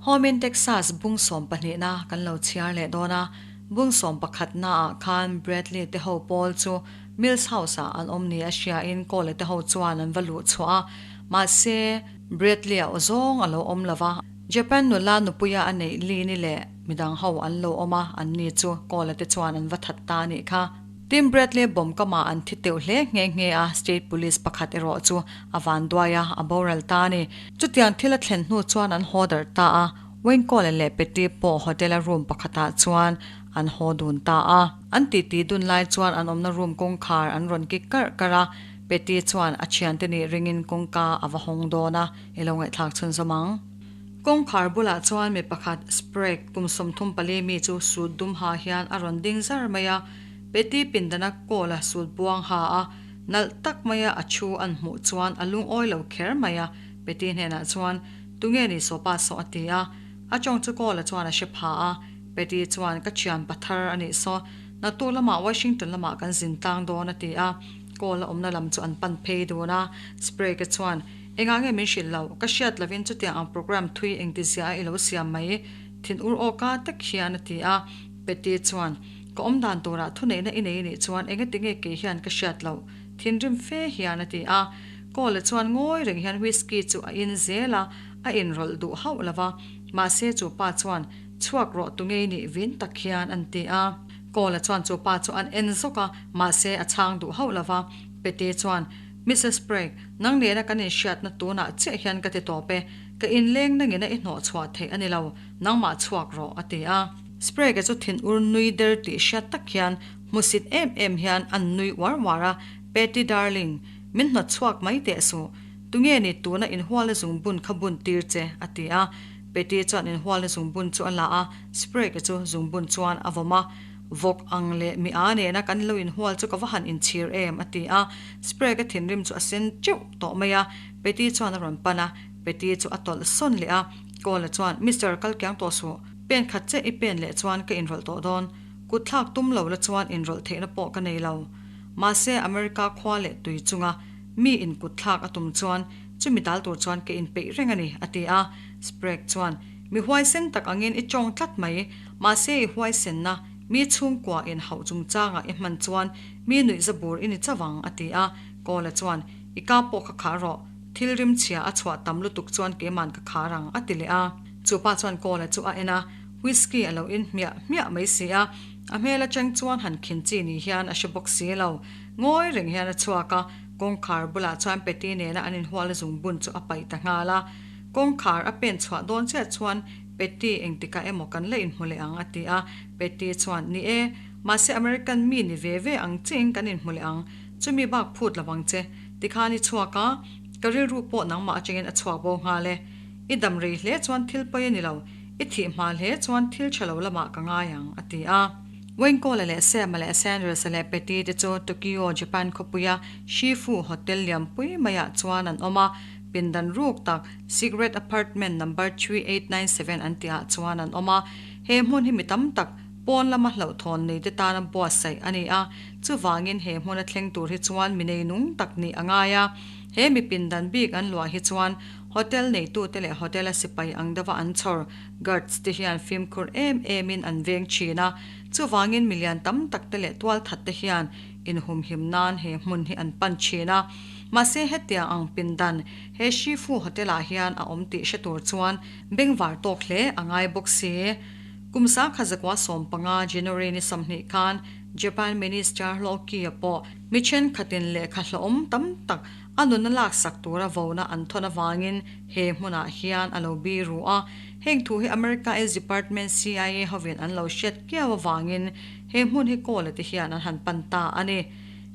Home in Texas bung sawmpahnihna kan lo chhiar leh dawn a, bung sawmpakhatna ah khan Bradley te ho pawl chu Mills House ah an awm ni a hriain Cole te ho chuan an va luh chhuah a, mahse Bradley a aw zawng a lo awm lo va, Japan nula nupuia a neih Lini leh midang ho an lo awm a, an ni chu Cole te chuan an va that ta a nih kha. Tim Bradley bomb kamah an thi teuh hle nghe nghe a, State Police pakhat erawh chu a vanduai a, a boral ta a ni. Chutiang thil a thlen hnu chuan an haw darh ta a, Wayne Cole leh Petty pawh hotel-a room pakhatah chuan an haw dun ta a. An titi dun lai chuan an awmna room kawngkhar an rawn kik karh karh a, Petty chuan a thiante nih ringin kawngka a va hawng dawn a, i lo ngaihthlak chhunzawm ang. Kawngkhar bulah chuan mi pakhat Sprague kum 34 mi chu suit dum ha hian a rawn ding zar mai a, Petty pindana kawl a suit buang ha a, nalh tak maia a thu an hmuh chuan a lungawi lo kher mai a, Petty hnenah chuan, Tunge ni sawpa saw a ti a, a tawng chu kawl a chuan a hre pha a, Petty chuan, Ka thian pathar a nih saw, naktuk lamah Washington lamah kan zin tlang dawn a ti a, kawl a awmna lam chu an pan phei dun a, Sprague chuan, Engah nge min hrilh loh? Ka hriat lovin chutiang ang program thui engtizia a i lo siam mai? Thin ur awka tak hian a ti a. Petty chuan, Ka awm dan turah thuneihna i nei nih chuan engati nge kei hian ka hriat loh? Thinrim fe hian a ti a. Cole chuan ngawi reng hian whisky chu a in zel a, a inrawlh duh hauh lo va. Mahse chu pa chuan, Chhuak rawh tu ngei nih vin tak hian an ti a. Cole chuan chu pa chu an en zawk a, mahse a chhang duh hauh lo va. Petty chuan, Missus Sprague, nang nena kan inhriatna tunah chiah hian ka ti tawp e. Ka inleng nangina i hnawh chhuah theih a ni lo, nangmah chhuak rawh, a ti a. Sprague chu thin ur nui der tih hriat tak hian hmusit em em hian an nui uar uar a, Patty darling, min hnawt chhuak mai teh suh. Tunge ni tuna inhualna zungbun kha bun tir che? a ti a. Patty chuan inhualna zungbun chu a la a, Sprague chu zungbun chuan a vawm a. Vawk ang leh mi a nena kan lo inhual chu ka va han inchhir em? a ti a. Sprague a thinrim chu a sen teuh tawh mai a, Patty chuan a rawn pan a, Patty chu a tawlh sawn leh a. Cole-a chuan, Mister, kal kiang tawh suh. Pen khat che i pen leh chuan ka inrawlh tawh dawn. Kut thlak tum lo la chuan inrawlh theihna pawh ka nei lo. Mahse, America khua leh tui chunga mi in kut thlak a tum chuan chumi dal tur chuan ka inpeih reng a ni, a ti a. Sprague chuan, Mi huaisen tak angin i tawng tlat mai. Mahse i huaisenna, mi chhungkua in hauh chungchangah i hman chuan mi nuihza bur i ni chauh ang, a ti a. Kawla chuan, I ka pawh kha khar rawh. Thil rimchhia a chhuah tam lutuk chuan keiman ka khar ang, a ti leh a. Chu pa chuan Kawla chu a en a, whisky a lo in hmiah hmiah mai si a. A hmel atang chuan han khin chi ni hian a hre bawk si lo. Ngawi reng hian a chhuak a, kawngkhar bulah chuan Patty nena an inhual zungbun chu a paih ta nghal a. Kawngkhar a pen chhuah dawn chiah chuan Patty engtikah emaw kan la inhmu leh ang a ti a. Patty chuan, Ni e, mahse American mi ni ve ve ang chiin kan inhmu leh ang, chumi bak phut lo ang che. Tikhan i chhuak a, ka rilru pawh nangmah atangin a chhuak bo nghal e. I dam rei hle chuan thil pawi a ni lo, i thih hma hle chuan thil tha lo lamah ka ngai ang, a ti a. Wayne Cole-a leh Sam-a leh Sanders-a leh Patty te chu Tokyo, Japan khawpuia Shifu Hotel lianpui maiah chuan an awm a. Pindan ruk tak Secret Apartment Number 3897 an tihah chuan an awm a, he hmun hi mi tam tak pawn lama hlauhthawn nei te tana buatsaih a ni a, chuvangin he hmuna thleng tur hi chuan mi neinung tak nih a ngai a. He mi pindan bik an luah hi chuan hotel neitute leh hotel a sipai ang deuha an chhawr guards te hian fimkhur em emin an veng thin a, chuvangin mi lian tam tak te leh tualthat te hian inhumhim nan he hmun hi an pan thin a. Mahse hetiang ang pindan he Shifu Hotel ah hian a awm tih hre tur chuan bengvar tawk hle a ngai bawk si. Kum sangkhat zakua 15 January ni 20 khan Japan Minister Hloki-a pawh mi thenkhatin lehkha hlawhawm tam tak a nunna laksak tura vona an thawn avangin he hmunah hian a lo bi ru a. Heng thu hi America S Department CIA hovin an lo hriat kiau avangin he hmun hi Kawl-a te hian an han pan ta a ni.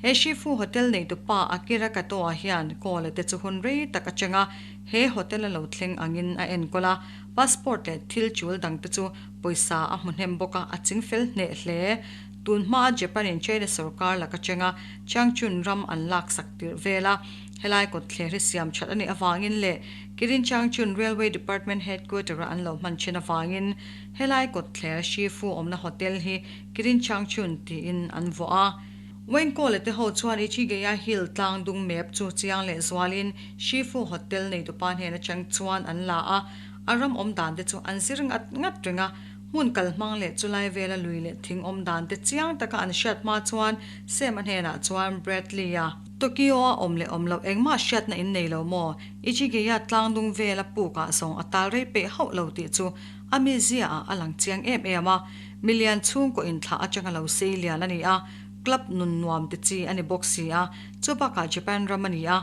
He Shifu Hotel neitupa Akira Kato-a hian Kawl-a te chu hun rei tak atanga he hotel a lo thleng angin a enkawl a, passport leh thil chul dangte chu pawisa a hmu hnem bawk a, a ching fel hneh hle. Tun hmaa Japan-in China sorkar lak atanga Changchun ram an laksak tirh vel a, helai kawtthler hi siam that a nih avangin leh Kirin Changchun Railway Department Headquarter-a an lo hman thin avangin helai kawtthler Shifu awmna hotel hi Kirin Changchun tiin an vuah a. Wayne Cole te ho chuan Ichigaya Hill tlang dung map chu chiang leh zualin Shifu Hotel neitupa hnen atang chuan an la a. A ram awm dan te chu an zir ngat ngat reng a, hmun kal hmang leh chulai vela lui leh thing awm dan te chiang taka an hriat hma chuan Sam-a hnenah chuan Bradley-a, Tokyo-a awm leh awm loh engmah hriatna in nei lo maw? Ichigeia tlangdung vela pukah zawng a tal rei peih hauh lo tih chu a mizia-ah a lang chiang em em a. Milian chhungkaw inthlah atanga lo sei lian a ni a, club nun nuam ti chi a ni bawk si a, chu bakah Japan ram a ni a,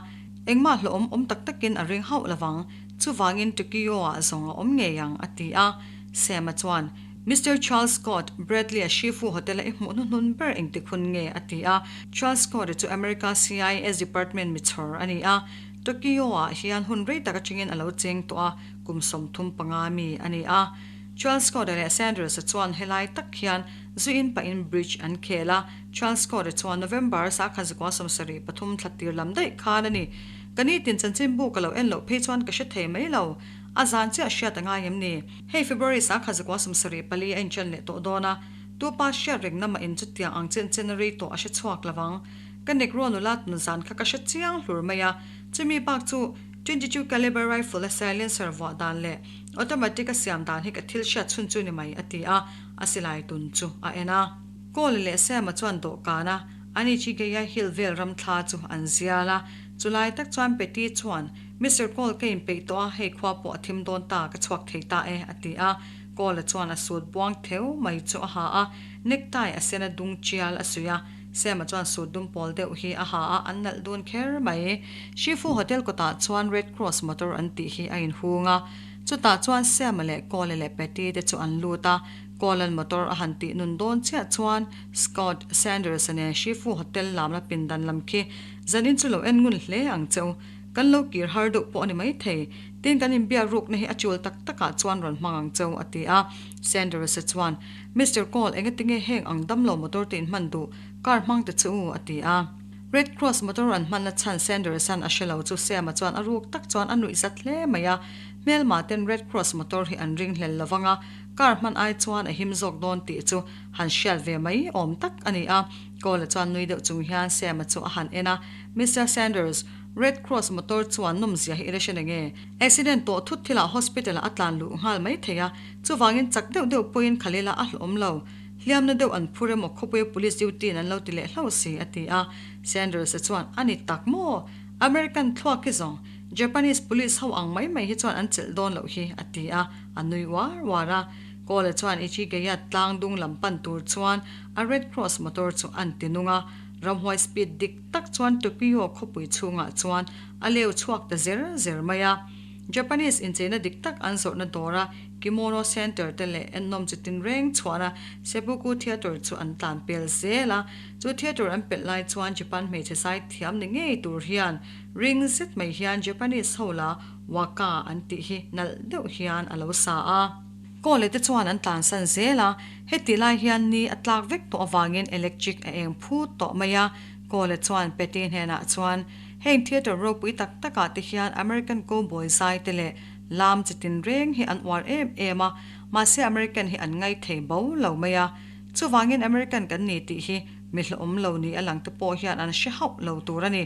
engmah hlawhawm awm tak takin a ring hauh lovang, chuvangin Tokyo-ah zawng a awm ngei ang, a ti a. Sam-a chuan, Mister Charles Scott, Bradley-a Shifu Hotel-a i hmuh hnuhnun ber engtik hun nge? a ti a. Charles Scott-a chu America CIS Department mi chhawr a ni a. Tokyo-ah hian hun rei tak atangin a lo cheng tawh a, kum 35 mi a ni a. Charles Scott-a leh Sanders-a chuan helai tak hian zuin pahin bridge an khel a. Charles Scott-a chuan November 1973 thla tir lam daih khan a ni. Ka nitin chanchinbu ka lo en loh phei chuan ka hre thei mai lo. A zan chiah hriat a ngai em ni? Hei February 1974 a inchen leh tawh dawn a, tu pa hriat reng na mah in chutiang ang chen chen a rei tawh a hre chhuak lo vang. Ka Negro nula tun zan kha ka hre chiang hlur mai a, chumi bak chu 22 caliber rifle a silencer vuah dan leh automatic a siam dan hi ka thil hriat chhun chu ni mai a ti a, a silai tun chu a en a. Cole leh Sam-a chuan dawhkan a, Anichigeia Hill vel ram thla chu an zial a, chulai tak chuan Patty chuan Mister Cole ka inpeih tawh a, hei khua pawh a thim dawn ta, ka chhuak thei ta e, a ti a. Cole-a chuan a suit buang theu mai chu a ha a, necktie a sen a dung chial a suih a. Sam-a chuan suit dum pawl deuh hi a ha a, an nalh dun kher mai. Shifu Hotel kawtah chuan Red Cross motor an tih hi a inhung a. Chutah chuan Sam-a leh Cole-a leh Patty te chu an lut a. Cole-a'n motor a han tih nun dawn chiah chuan Scott Sanders-a nen Shifu Hotel lamna pindan lam khi zanin chu lo en ngun hle ang che u. Kan lo kir har deuh pawh a ni maithei. Tin, kan inbiak rukna hi a chul tak takah chuan rawn hmang ang cheu, a ti a. Sanders-a chuan, Mister Cole, engatinge heng ang damlo motor te in hman duh? Car hmang ta che u, a ti a. Red Cross motor an hmanna chhan Sanders-a'n a hre lo chu Sam-a chuan a ruk tak chuan a nuih zat hle mai a. Hmelma ten Red Cross motor hi an ring hlel lovang a, car hman ai chuan a him zawk dawn tih chu han hriat ve mai awm tak a ni a. Cole-a chuan nui deuh chung hian Sam-a chu a han en a, Mister Sanders, Red Cross motor chuan nawmzia hi i la hre reng e. Accident tawh thut thilah hospital ah a tlan luh nghal mai thei a, chuvangin chak deuh deuh pawhin Khalila a hlawm lo. Hliamna deuh an phur emaw khawpuia police duty in an lo ti leh hlauh si, a ti a. Sanders-a chuan, A ni tak maw? American thluak hi zawng Japanese police ho ang mai mai hi chuan an chelh dawn loh hi, a ti a, a nui uar uar a. Cole-a chuan Ichigaya tlang dung lam pan tur chuan a Red Cross motor chu an ti nung a, ramhuai speed dik tak chuan Tokyo khawpui chhungah chuan a leu chhuak ta zer zer mai a. Japanese incheina dik tak an zawrhna dawra Kimono Centre te leh ennawm chi tinreng chhuahna Seppuku Theatre chu an tlan pel zel a. Chu theatre an pelh lai chuan Japan hmeichhe zai thiam ni ngei tur hian ring zet mai hian Japanese ho la Waka an tih hi nalh deuh hian a lo sa a. Kawle te chuan an tlansan zel a, heti lai hian ni a tlak vek tawh avangin electric a eng phut tawh mai a. Kawle chuan Patty hnenah chuan, Heng theatre ropui tak takah te hian American cowboy zai te leh lam chi tinreng hi an uar em em a, mahse American hi an ngai thei bo lo mai a. Chuvangin American kan ni tih hi mi hlawhawm lo ni a lang te pawh hian an hre hauh lo tur a ni.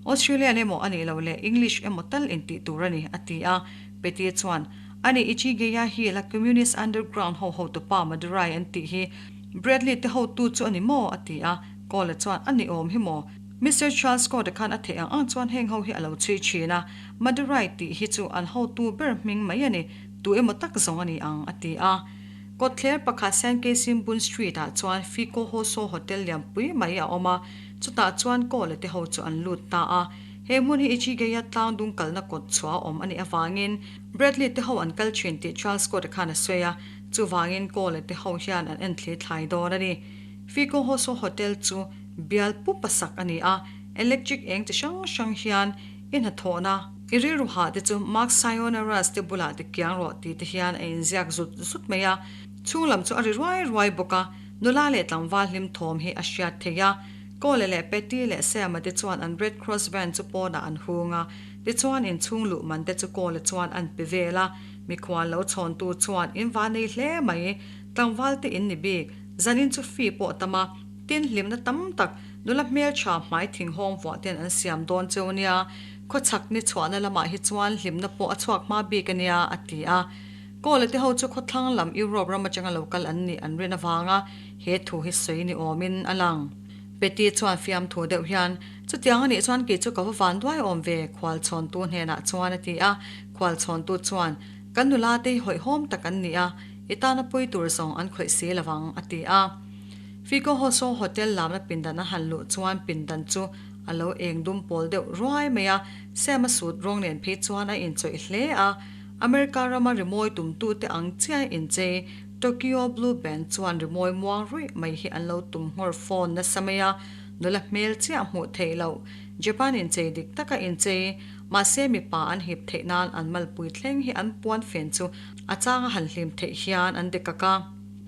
Australian emaw a nih loh leh English emaw tal intih tur a ni, a ti a. Patty chuan, Ani Ichigeya hi la Communist Underground ho hotupa Madurai an tih hi Bradley te hotu chu a ni maw? a ti a. Cole chuan, A ni awm hi maw? Mister Charles Scott-a khan a theih ang ang chuan heng ho hi a lo chhui thin a, Madurai tih hi chu an hotu ber hming mai a ni, tu emaw tak zawng a ni ang, a ti a. Kawtthler pakhat Sankei Shimbun Street-ah chuan Fiko Hoso Hotel lianpui mai a awm a, chutah chuan Cole te ho chu an lut ta a. He hmun hi Ichigeya tlang dung kalna kawt chhuah a awm a nih avangin Bradley te ho an kal thin tih Charles Scott-a khan a sawi a, chuvangin Cole te ho hian an en thli thlai dawn a ni. Fico Hoso Hotel chu bial pup a sak a ni a, electric eng chi hrang hrang hian i hnathawhna, i rilru hah te chu Mark Sayonaras te bulah ti kiang rawh tih te hian a inziak zut zut mai a, chhung lam chu a ri ruai ruai bawk a, nula leh tlangval hlim thawm hi a hriat theih a. Cole leh Patty leh Sam-a te chuan an Red Cross van chu pawnah an hung a, tichuan inchhung luh man te chu Cole chuan an pe vel a, mikhual lo chhawntu chuan in va nei hle mai, tlangval te in ni bik, zanin chu fee pawh tam a, tin hlimna tam tak nula hmeltha hmai thinghawng vuah ten an siam dawn cheu nia, khawchhak ni chhuahna lamah hi chuan hlimna pawh a chhuak hma bik a nia, a ti a. Kawla te ho chu khawthlang lam Europe ram atanga lo kal an nih an rin avanga he thu hi sawi ni awmin a lang. Betty chuan fiamthu deuh hian, Chutiang a nih chuan kei chu ka va van duai awm ve, khualchhawntu hnenah chuan a ti a. Khualchhawntu chuan, Kan nula te hi hawihhawm tak an ni a, i tana pui tur zawng an khawih si lo ang, a ti a. Figo Hoso Hotel lamna pindan a han luh chuan pindan chu a lo eng dum pawl deuh ruai mai a, Sam-a suit rawng nen phei chuan a inchawih hle a. America rama rimawi tumtute ang chiah inchei Tokyo Blue Band chuan rimawi muang ruih mai hi an lo tum nghawr phone nasa mai a, nula hmel chiah hmuh theih loh. Japan inchei dik taka inchei, mahse mipa an hip theih nan an malpui thleng hi an puan fen chu a changa han hlim theih hian an dikak a.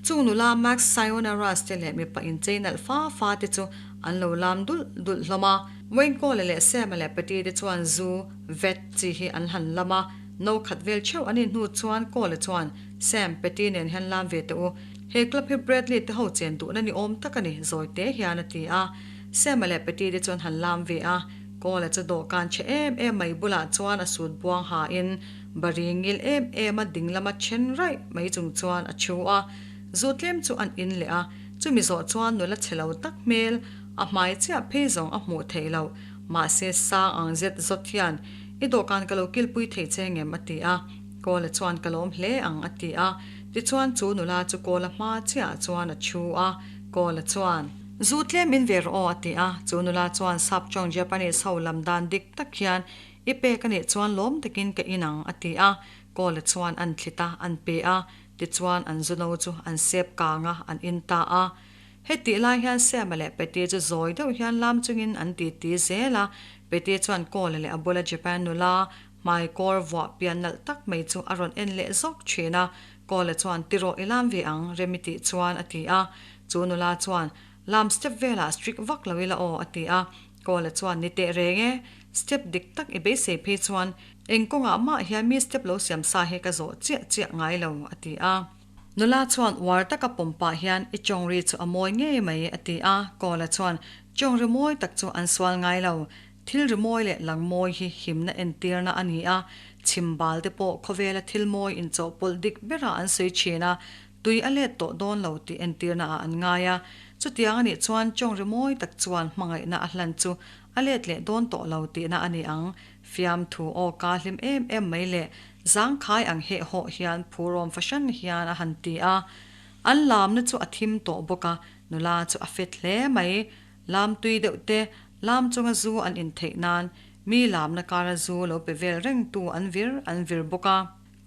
Chung nula Max Sayonaras te leh mipa inchei nalh fa fa te chu an lo lam dulh dulh hlawm a. Wayne Cole leh Sam-a leh Patty te chuan zu, vet, chi hi an han lam a. No khat vel theuh an inhnu chuan Cole chuan, Sam, Patty nen hian lam ve teh u. He club hi Bradley te ho chen duhna ni awm tak a ni, zawi te hian a ti a. Sam-a leh Patty te chuan han lam ve a. Cole chu dawhkan chhe em em mai bulah chuan a sut buang ha in bari ngil em em a ding lama then raih mai chung chuan a thu a. Zu tlem chu an in leh a, chumi zawh chuan nula chhe lo tak hmel a hmai chiah phei zawng a hmuh theih loh. Mahse sang ang zet zawt hian I dawhkan ka lo kilpui thei che ngem a ti a, Kawla chuan ka lawm hle ang a ti a, tichuan chu nula chu Kawla hma chiah chuan a thu a, Kawla chuan. Zu tlem in ve rawh aw a ti a, chu nula chuan sap tawng Japanese ho lam dan dik tak hian I pek a nih chuan lawm takin ka in ang a ti a, Kawla chuan an thlit a, an pe a, tichuan an zu no chu an sep kang a, an in ta a. Hetih lai hian Siama leh Peti chu zawi deuh hian lam chungin an titi zel a, Peti chuan Kawla leh a bula Japan nula hmai kawr vuah pian nalh tak mai chu a rawn en leh zawk thin a, Kawla chuan ti rawh i lam ve ang Remi tih chuan a ti a, chu nula chuan lam step velah strict vak lo ila aw a ti a, Kawla chuan ni teh reng e, step dik tak i beisei phei chuan eng kawngah mah hian mi step lo siam sa hi ka zawh chiah chiah ngai lo a ti a. Nula chuan uar taka pawm pah hian i chawngri chu a mawi ngei mai a ti a, Kawla chuan chawngri mawi tak chu an sual ngai lo, thil ri mawi leh lang mawi hi himna entirna a ni a, chhim bal te pawh khawvela thil mawi inchawhpawlh dik berah an sawi thin a, tui a let tawh dawn lo tih entirna ah an ngai a, chutiang a nih chuan chawngri mawi tak chuan hmangaihna a hlan chu a let leh dawn tawh lo tihna a ni ang. Fiamthu aw ka hlim em em mai le, zangkhai ang heh hawh hian phurawm fahran hian a han ti a. An lamna chu a thim tawh bawk a, nula chu a fet hle mai. Lam tui deuh te, lam chunga zu an intheih nan mi lamna kara zu lo pe vel reng tu an vir an vir bawk a.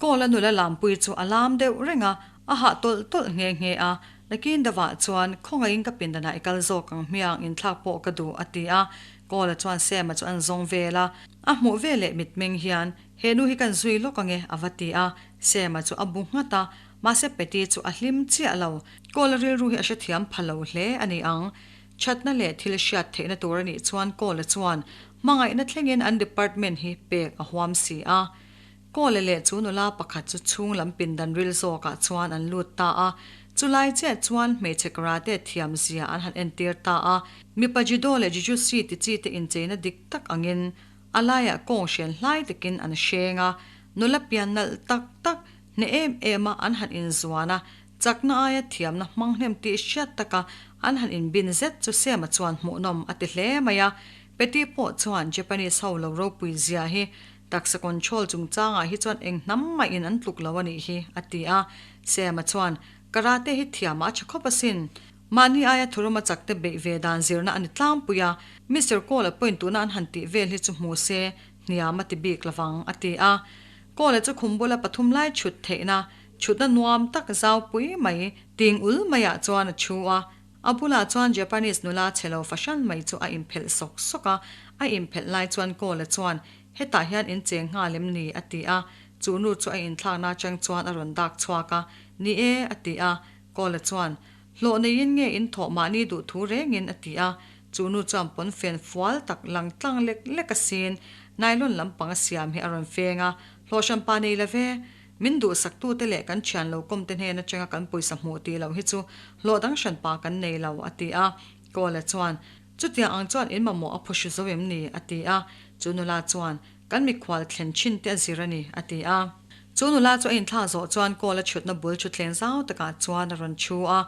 Kawla nula lampui chu a lam deuh reng a, a hah tawlh tawlh nghe nghe a. Nakin deuhah chuan khawngaihin ka pindanah i kal zawk ang hmiang inthlak pawh ka duh a ti a. Kawla chuan Sema chu an zawng vel a, a hmuh ve leh mitmeng hian, He nu hi kan zui lawk ange a va ti a. Sema chu a bu nghat a, mahse Peti chu a hlim chiah lo. Kawla rilru hi a hrethiam pha lo hle a ni ang. Thatna leh thil hriat theihna tur a nih chuan Kawla chuan hmangaihna thlengin an department hi pek a huam si a. Kawla leh chu nula pakhat chu chhung lam pindan ril zawkah chuan an lut ta a, chulai chiah chuan hmeichhe karate thiam zia an han entir ta a. Mipa judo leh jujutsu ti chi te incheina dik tak angin a laiah kawng hrian hlai takin an hreng a, nula pian nalh tak tak hneh em em a an han inzuan a, chakna aia thiamna hmang hnem tih hriat taka an han inbin zet chu Sema chuan hmuhnawm a ti hle mai a. Peti pawh chuan Japanese ho lo ropui zia hi Taksa control chungchangah hi chuan eng hnam mah in an tluk lo a nih hi, a ti a. Sema chuan, Karate hi thiamah a tha khawp asin. Mahni aia thuruma chakte beih ve dan zirna a ni tlangpui a. Mister Cole-a pawhin tuna an han tih vel hi chu hmu se, hniam a ti bik lovang, a ti a. Cole-a chu khum bula pathum lai chhut theihna, chhutna nuam tak zaupui mai, ting ul maiah chuan a chhu a. A bulah chuan Japanese nula chhe lo fahran mai chu a inphelh sawk sawk a, a inphelh lai chuan Cole-a chuan, Hetah hian in cheng nghal em ni? a ti a, chu nu chu a inthlakna atang chuan a rawn dak chhuak a, Ni e, a ti a, Cole-a chuan, Hlawh neiin nge in thawh mahni duh thu rengin? a ti a, chu nu chuan pawnfen fual tak lang tlang lek lek a sin, nylon lampang a siam hi a rawn feng a, Hlawh hranpa nei lo ve, Min duhsaktute leh kan thian lo kawmte hnen atanga kan pawisa hmuh tih loh hi chu hlawh dang hranpa kan nei lo, a ti a. Kawla chuan, Chutiang ang chuan in mamawh a phawhru zo em ni? a ti a. Chu nula chuan, Kan mikhual thlen thin te a zir a ni, a ti a. Chu nula chu a inthlah zawh chuan Kawla chhutna bul thutthleng zau takah chuan a rawn chhu a.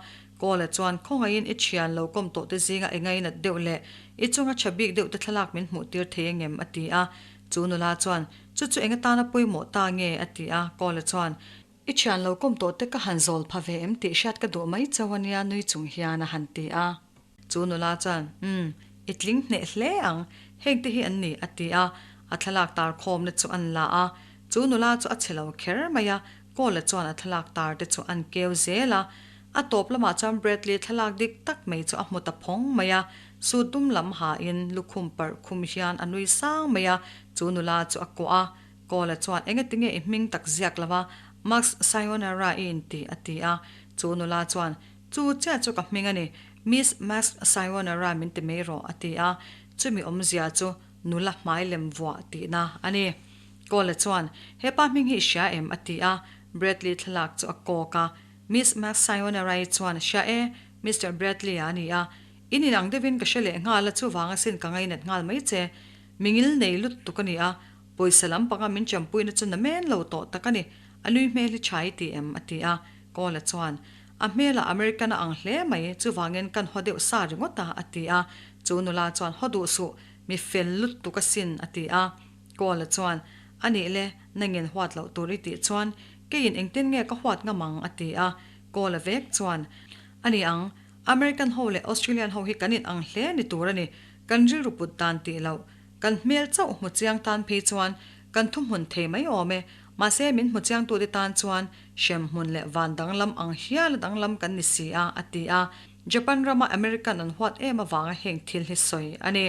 Kawla chuan khawngaihin i thian lo kawm tawh te zinga i ngainat deuh leh i chunga tha bik deuh te thlalak min hmuh tir thei angem a ti a. Chu nula chuan, Chu chu eng atana pawimawh ta nge? a ti a. Kawla chuan, I thian lo kawm tawh te ka han zawl pha ve em tih hriat ka duh mai chauh a nia nui chung hian a han ti a. Chu nula chuan, Umm, i tling hneh hle ang, heng te hi an ni, a ti a, a thlalak tar khawmna chu an la a. Chu nula chu a chhe lo kher mai a, Kawla chuan a thlalak tar te chu an keu zel a. A tawp lamah chuan Bradley thlalak dik tak mai chu a hmu ta phawng mai a, suit dum lam hain lukhum parh khum hian a nui sang mai a, chu nula chu a kuah a. Kawla chuan, Engatinge i hming tak ziak lova Max Sayonara i inti? a ti a. Chu nula chuan, Chu chiah chu ka hming a ni, Miss Max Sayonara min ti mai rawh, a ti a. Chumi awmzia chu nula hmai lem vuah tihna a ni. Kawla chuan, Hepa hming hi i hria em? a ti a. Bradley thlalak chu a kawk a. Miss Max Sayonara-i chuan, Hria e, Mister Bradley-a a ni a. In inang deuhin ka hre leh nghal a, chuvang asin ka ngainat nghal mai che. Mingil nei lut tuk a ni a, pawisa lam panga min champuina chu na men lo tawh tak a ni. A nui hmel hi tha i ti em? a ti a. Kawla chuan, A hmelah American a ang hle mai, chuvangin kan haw deuh sa ringawt a, a ti a. Chu nula chuan, Haw duh suh, mi fel lut tuk asin, a ti a. Kawla chuan, A nih le, nangin huat loh tur i tih chuan, keiin engtin nge ka huat ngam ang, a ti a. Kawla vek chuan, A ni ang, American ho leh Australian ho hi kan in ang hle ni tur a ni, kan rilru put dan tih loh, kan hmel chauh hmu chiang tan phei chuan kan thuhmun thei mai awm e, mahse min hmu chiangtute tan chuan hremhmun leh van danglam ang hial a danglam kan ni si a, a ti a. Japan rama American an huat em avanga heng thil hi sawi a ni.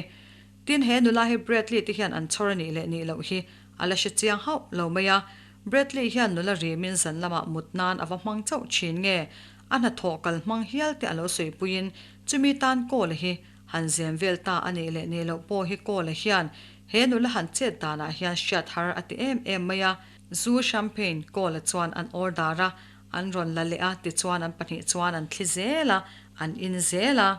Tin, he nula hi Bradley te hian an chhawr a nih leh nih loh hi a la hre chiang hauh lo mai a. Bradley hian nula rimin zan lamah mut nan a va hmang chauh thin nge? A hnathawh kal hmang hial te a lo sawipuiin chumi tan Kawla hi han zem vel ta a nih leh nih loh pawh hi Kawla hian he nula han chet danah hian hriat har a ti em em mai a. Zu champagne Kawla chuan an order a, an rawn la leh a, tichuan an pahnih chuan an thli zel a, an in zel a.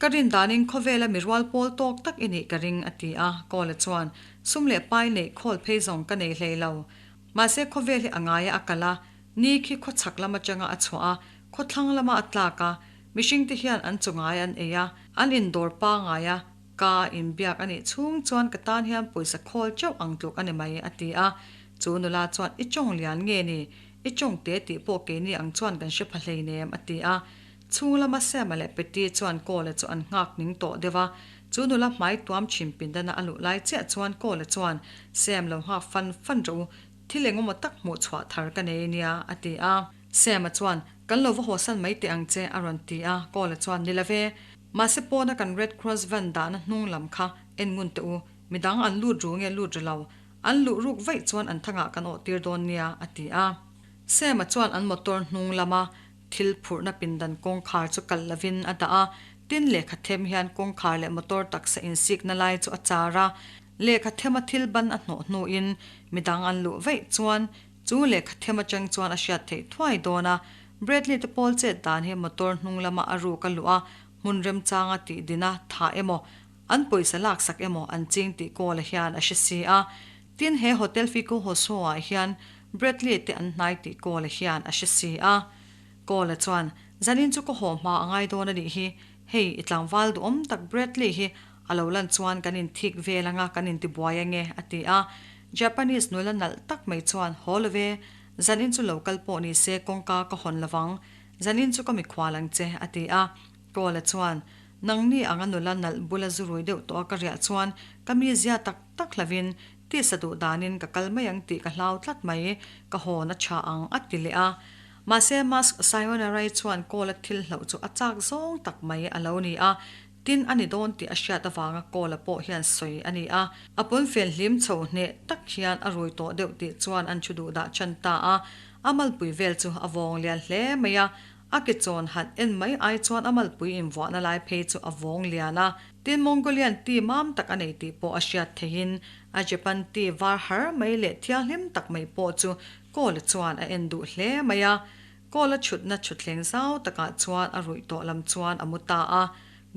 Ka rin danin khawvela mi rual pawl tawk tak i nih ka ring, a ti a. Kawla chuan, Sum leh pai neih khawl phei zawng ka nei hlei lo. Mahse khawvel hi a ngaia a kal a, ni khi khawchhak lam atanga a chhuah a, khawthlang lama a tlak a, mihringte hian an chu ngai an ei a, an indawr pangai a, ka inbiak a nih chhung chuan ka tan hian pawisa khawl teuh ang tluk a ni mai, a ti a. Chu nula chuan, I tawng lian nge ni? I tawng te tih pawh keini ang chuan kan hre pha hleinem, a ti a. Chhung lama Sam-a leh Patty chuan Cole-a chu an nghak ning tawh deuh a. Chu nula hmai tuam chhin pindana a luh lai chiah chuan Cole-a chuan, Sam lo nghak fan fan rawh u, thil engemaw tak hmuh chhuah thar ka nei nia, a ti a. Sam-a chuan, Kan lo va hawsan mai teh ang che, a rawn ti a. Cole-a chuan, Ni lo ve. Mahse pawna kan Red Cross van dahna hnung lam kha en ngun teh u, midang an lut ru nge lut ri lo, an luh ruk vaih chuan an thangah kan awh tir dawn nia, a ti a. Sam-a chuan an motor hnung lama Thil phurhna pindan kawngkhar chu kalh lovin a dah a, tin lehkha them hian kawngkhar leh motor taksa insikna lai chu a char a. Lehkha thema thil ban a hnawh hnuin midang an luh vaih chuan chu lehkha them atang chuan a hriat theih thuai dawn a. Bradley te pawl chet dan hi motor hnung lama a ruk a luh a, hmun remchanga tih dina thah emaw, an pawisa laksak emaw an ching tih Kawla hian a hre si a. Tin he Hotel Fico Hoso ah hian Bradley te an hnai tih Kawla hian a hre si a. Kawla chuan, Zanin chu ka haw hma a ngai dawn a nih hi, hei i tlangval duhawm tak Bradley hi a lo lan chuan kan inthik vel anga kan intibuai ange a ti a. Japanese nula nalh tak mai chuan, Haw lo ve, zanin chu lo kal pawh ni se kawngka ka hawn lovang, zanin chu ka mikhual ang che a ti a. Kawla chuan, Nangni anga nula nalh bula zu rui deuh tawh a ka riah chuan ka mizia tak tak hlavin tisa duh danin ka kal mai ang tih ka hlau tlat mai, ka hawn a tha ang a ti leh a. Mahse Musk Sayonara-i chuan Cole-a thil hlauh chu a chak zawng tak mai a lo ni a, tin a ni dawn tih a hriat avanga Cole-a pawh hian sawi a ni a. A pawnfen hlim chho hneh tak hian a rui tawh deuh tih chuan an thu duh dah chan ta a, a malpui vel chu a vawng lian hle mai a, A ke chawn han en mai ai chuan a malpui invuahna lai phei chu a vawng lian a. Tin, Mongolian tea mam tak a nei tih pawh a hriat theihin a Japan tea var har mai leh thianghlim tak mai pawh chu Kawla chuan a en duh hle mai a. Kawla chhutna chhutthleng zau takah chuan a ruih tawh lam chuan a mu ta a.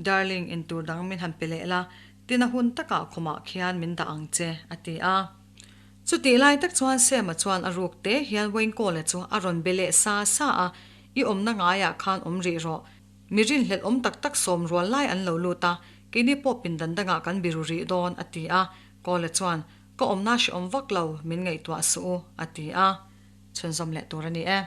Darling, intur dang min han pe leh la, tin a hun takah khumah khian min dah ang che, a ti a. Chutih lai tak chuan Sam-a chuan a ruk te hian Wayne Cole-a chu a rawn be leh sa sa a, I awmna ngaiah khan awm rih rawh. Mi rinhlelh awm tak tak sawm rual lai an lo lut a, keini pawh pindan dangah kan biru rih dawn, a ti a. Cole-a chuan, Ka awmna hreawm vak lo, min ngaihtuah suh u, a ti a. Chhunzawm leh tur a ni e.